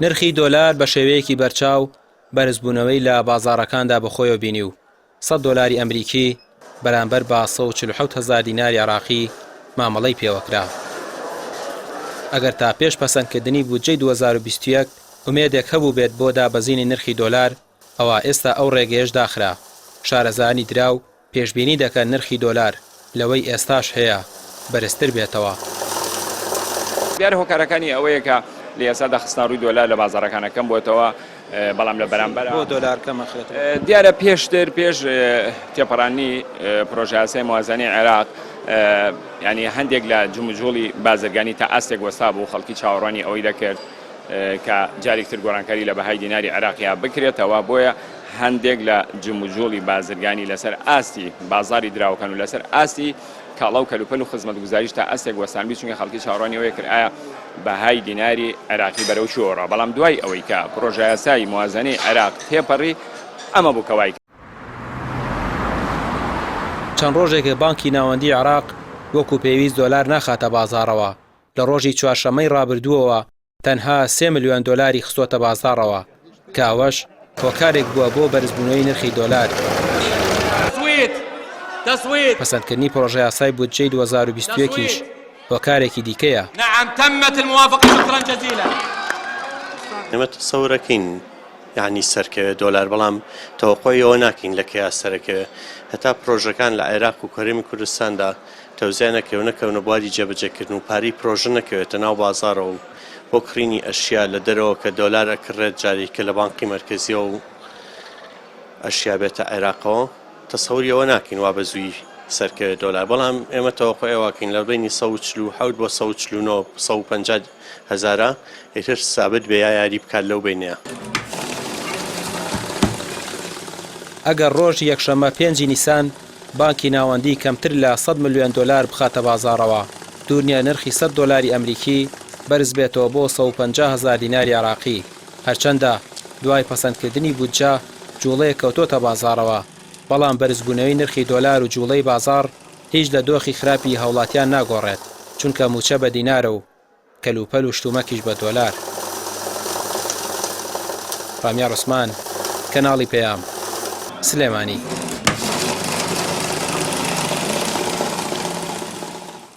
نرخی دۆلار بە شێوەیەکی بەرچاو بەرزبوونەوەی لە بازاڕەکاندا بەخۆیەوە بینی و 100 دۆلاری ئەمریکی بەرامبەر بە 147 هەزار دیناری عێراقی مامەڵەی پێوەکرا. ئەگەر تا پێش پەسەندکردنی بودجەی 2021 ئومێدێک هەبووبێت بۆ دابەزینی نرخی دۆلار، ئەوا ئێستا ئەو ڕێگەیەش داخرا. شارەزایانی دراو پێشبینی دەکەن نرخی دۆلار لەوەی ئێستاش هەیە بەرزتر بێتەوە. دیارە هۆکارەکانی ئەوەیە کە لە ئێستادا خستنەڕووی دۆلار لە بازاڕەکانە کەم بۆتەوە، بەڵام لە بەرامبەر. بۆ دۆلار کەم ئەخرێتەوە؟ دیارە پێشتر پێش تێپەڕاندنی پرۆژەیاسای موازنەی عێراق یانی هەندێک لە جموجوڵی بازرگانی تا ئاستێک وەستا بوو، خەڵکی چاوەڕوانی ئەوەی دەکرد کە جارێکتر گۆڕانکاری لە بەهای دیناری عێراقیا بکرێتەوە، بۆیە هەندێک لە جموجوڵی بازرگانی لەسەر ئاستی بازاڕی دراوەکان و لەسەر ئاستی کاڵا و کەلوپەل و خزمەتگوزاریش تا ئاستێک وەستانبی، چونکە خەڵکی چاوەڕوانی ئەوەی کرد ئایا بەهای دیناری عێراقی بەرەو کوێ ڕا، بەڵام دوای ئەوەی کە پرۆژەیاسای موازنەی عێراق تێپەڕی ئەمە بوو کە وای. چەند ڕۆژێکە بانکی ناوەندیی عێراق وەکو پێویست دۆلار ناخاتە بازاڕەوە، لە ڕۆژی چوارشەممەی ڕابردووەوە تەنها سێ ملیۆن دۆلاری خستۆتە بازاڕەوە، کە ئەوەش هۆکارێک بووە بۆ بەرزبوونەوەی نرخی دۆلار. پەسەندکردنی پڕۆژەیاسای بودجەی 2021 یش هۆکارێکی دیکەیە. ئێمە تەسەورەکەین یانی سەرکەوێ دۆلار بەڵام تەوەقوعی ئەوە ناکەین لە کەیا سەرەکەوێ هەتا پرۆژەکان لە عێراق و هەرێمی کوردستاندا تەوزیع نەکرێ و نەکەونە بواری جێبەجێکردن و پارەی پرۆژە نەکەوێتە ناو بازاڕەوە و بۆ کڕینی ئەشیا لە دەرەوە کە دۆلار ئەکڕێت جارێکە لە بانقی مەرکەزیەوە و ئەشیا بێتە عێراقەوە تەسەوری ئەوە ناکەین وا بە زووی سەرکەوێت دۆلار بەڵام ئێمە تەوەقوعی ئەوە ئەکەین لە بەینی 147 بۆ 149 150 هەزارە ئیتر سابت بێ یا یاری بکات لەو بەینەیا. ئەگەر ڕۆژی یەکشەممە پێنجی نیسان بانکی ناوەندی کەمتر لە 100 ملیۆن دۆلار بخاتە بازاڕەوە، دوور نییە نرخی 100 دۆلاری ئەمریکی بەرزبێتەوە بۆ 150 هەزار دیناری عێراقی، هەرچەندە دوای پەسەندکردنی بودجە جوڵەیەک کەوتۆتە بازاڕەوە، بەڵام بەرزبوونەوەی نرخی دۆلار و جوڵەی بازاڕ هیچ لە دۆخی خراپی هاوڵاتیان ناگۆڕێت، چونکە مووچە بە دینارە و کەلوپەل و شتومەکیش بە دۆلار. ڕامیار عوسمان، کەناڵی پەیام، سلێمانی.